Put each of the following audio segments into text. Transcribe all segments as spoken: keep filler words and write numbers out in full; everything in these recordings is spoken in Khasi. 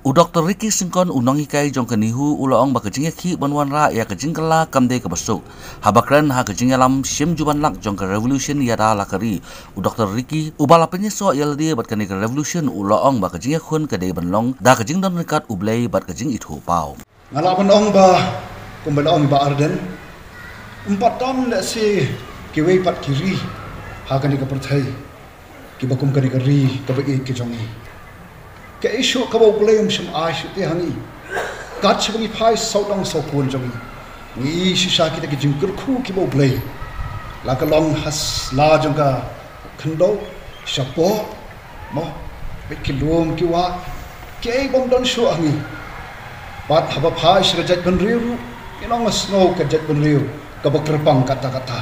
U Doktor Ricky Syngkon, u nonghikai jong ka NEHU, u la ong ba ka jingïakhih ban wanrah ïa ka jingkylla kam dei kaba suk. Haba kren ha ka jingïalam shim juban lak jong ka Revolution Ïada la ka Ri, u Doktor Ricky, uba la pynïasoh ïa lade bad kane ka revolution, u la ong ba ka jingïakhun ka dei ban long da ka jingdon ryngkat U Blei bad ka jingithuhpaw. Nga lah ban ong ba, kumba la ong i Bah Ardent, ym pat don lehse kiwei pat ki ri ha kane ka pyrthei kiba kum kane ka ri kaba ïeit ka jong ngi. Kaei shuh kaba U Blei um shym ai shuh te ha ngi. Kat shaba ngi phai sawdong sawkun jong ngi, ngi ïohi shisha kita ki jingkyrkhu kiba U Blei, la ka long ha sla jong ka khyndew, shapoh, mo, bad ki lum ki wah, kiei bym don shuh ha ngi. Bad haba phai sha ka jaitbynriew ruh, ngi long, nga sngew, ka jaitbynriew kaba kyrpang katta katta.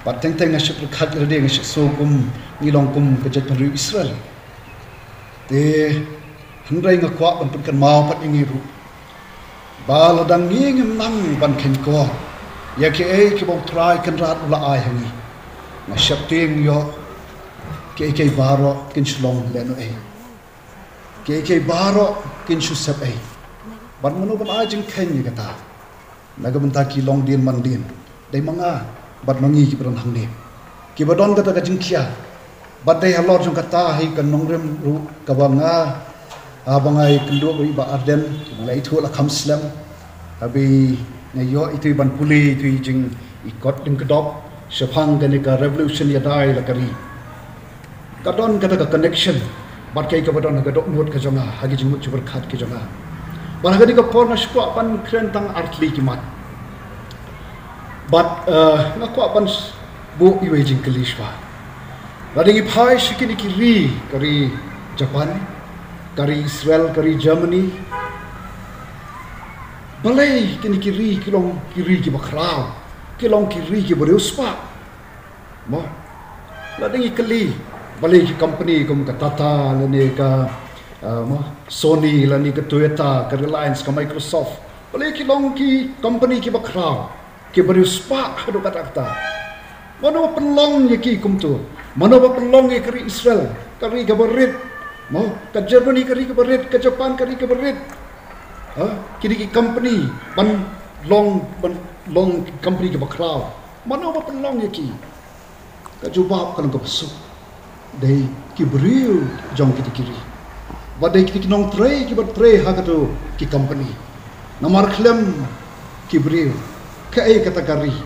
Bad teng teng nga shu pyrkhat ïa lade, nga shu sngew kum ngi long kum ka jaitbynriew Israel. Te hynrei nga kwah ban pynkynmaw pat ïa ngi ruh ba lada ngi ngim nang ban kheiñ kor ïa kiei kiba U Trai Kynrad u la ai ha ngi, nga sheptieng ïoh kiei kiei baroh kin shu long lehnohei. Kiei kiei baroh kin shu sepei. Bad mano ban ai jingkheiñ ïa kata? Na ka bynta ki longdien mandien, dei ma nga bad ma ngi kiba don hangne, kiba don kata ka jingkhia. Bad dei halor jong kata hi ka nongrim ruh kaba nga, haba nga ïakynduh bad i Bah Ardent, kiba nga la ithuh la kham slem, haba nga ïoh itu i ban pule itu i jing, i kot jingkdop shaphang kane ka Revolution Ïada la ka Ri. Ka don kata ka connection bad kaei kaba don ha ka dohnud ka jong nga, ha ki jingmut jingpyrkhat ki jong nga. Bad ha kane ka por nga shu kwah ban kren tang artylli ki mat. Bad, eh, nga kwah ban s-, buh iwei i jingkylli shuwa. Lada ngi phai sha kine ki ri, ka ri Japan, ka ri Israel, ka ri Germany, balei kine ki ri ki long ki ri kiba khraw, ki long ki ri kiba riewspah? Mo, lada ngi kylli, balei ki company kum ka Tata, lane ka, ah, mo, Sony, lane ka Toyota, ka Reliance, ka Microsoft, balei ki long ki company kiba khraw, kiba riewspah haduh katta katta? Mano ba pynlong ïa ki kumto? Mano ba pynlong ïa ka ri Israel, ka ri kaba rit? Mo, ka Germany, ka ri kaba rit, ka Japan, ka ri kaba rit. Ha? Kine ki company ban long, ban long company kiba khraw. Mano ba pynlong ïa ki? Ka jubab ka long kaba suk. Dei ki briew jong kita ki ri. Bad dei kita ki nongtrei kiba trei ha kato ki company. Namar khlem ki briew, kaei kata ka ri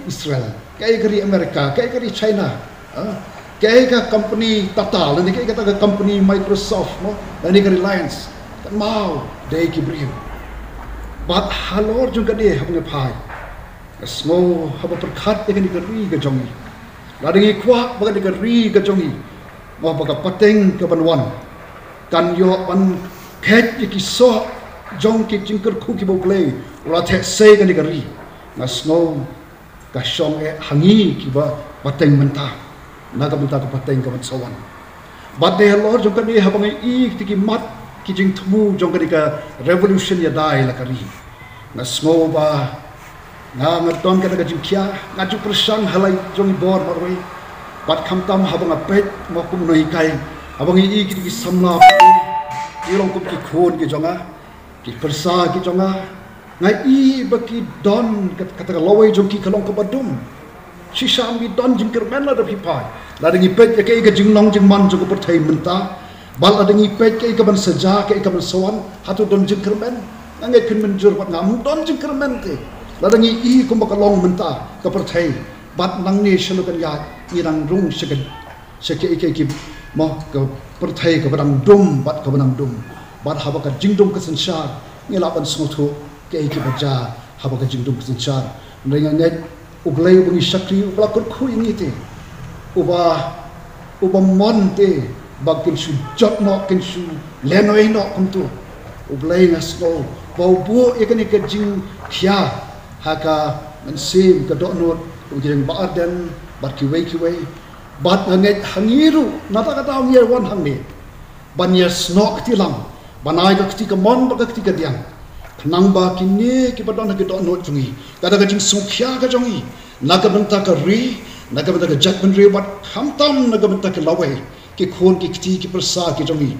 Israel, kaei ka ri America, kaei ka ri China, ha? Kaei ka company Tata, lane kaei kata ka company Microsoft, mo, lane ka Reliance. Kynmaw, dei ki briew. Bad halor jong kane haba ngi phai, nga sngew haba pyrkhat ïa kane ka ri ka jong ngi, lada ngi kwah ba kane ka ri ka jong ngi, mo, ba ka pateng kaban wan kan ïoh ban kheit ïa ki soh jong ki jingkyrkhu kiba U Blei u la theh sei kane ka ri, nga sngew ka shong eh ha ngi kiba pateng mynta na ka bynta ka pateng kaban sa wan. Bad dei halor jong kane haba ngi ïohi kita ki mat, ki jingthmu jong kane ka Revolution Ïada la ka Ri, nga sngew ba nga, nga don kata ka jingkhia, nga ju pyrshang ha la i jong i bor marwei. Bad khamtam haba nga peit, mo, kum u nonghikai, haba ngi ïohi kita ki samla, ki long kum ki khun ki jong nga, ki pyrsa ki jong nga, nga ïohi ba ki don kat-, kata ka lawei jong ki ka long kaba dum. Shisha ym don jingkyrmen lada phi phai. Lada ngi peit ïa kaei ka jinglong jingman jong ka pyrthei mynta, bad lada ngi peit kaei kaban sa jia, kaei kaban sa wan, hato don jingkyrmen? Nga ngeit phin mynjur bad nga, ym don jingkyrmen te. Lada ngi ïohi kumba ka long mynta ka pyrthei, bad nangne sha lade kan ïaid, ngi dang rung sha ka, sha kaei kaei ki, mo, ka pyrthei kaba dang dum bad kaba dang dum. Bad haba ka jingdum ka synshar, ngi lah ban sngewthuh kaei kaba jia haba ka jingdum ka synshar. Hynrei nga ngeit U Blei uba ngi shakri, uba la kyrkhu ïa ngi te, uba, uba mon te ba kin shu jot noh, kin shu lehnohei noh kumto. U Blei, nga sngew ba u buh ïa kane ka jingkhia ha ka mynsiem, ka dohnud u jong Bah Ardent bad kiwei kiwei. Bad nga ngeit ha ngi ruh, nangta ka daw ngi ïa wan hangne ban ïa snoh kti lang, ban ai ka kti kamon bad ka kti kadiang, khnang ba kine kiba don ha ki dohnud jong ngi, kata ka jingsngewkhia ka jong ngi na ka bynta ka ri, na ka bynta ka jaitbynriew, bad khamtam na ka bynta ki lawei, ki khun ki kti ki pyrsa ki jong ngi,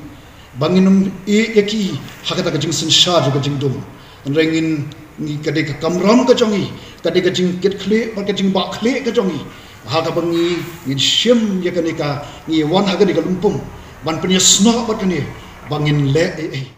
ba ngin ym ïeit ïa ki ha kata ka jingsynshar jong ka jingdum. Hynrei ngin, ngi, ka dei ka kamram ka jong ngi, ka dei ka jingkit khlieh bad ka jingbah khlieh ka jong ngi, ha kaba ngi, ngin shim ïa kane ka, ngi wan ha kane ka lympung ban pynïasnoh bad kane ba ngin leh ei ei.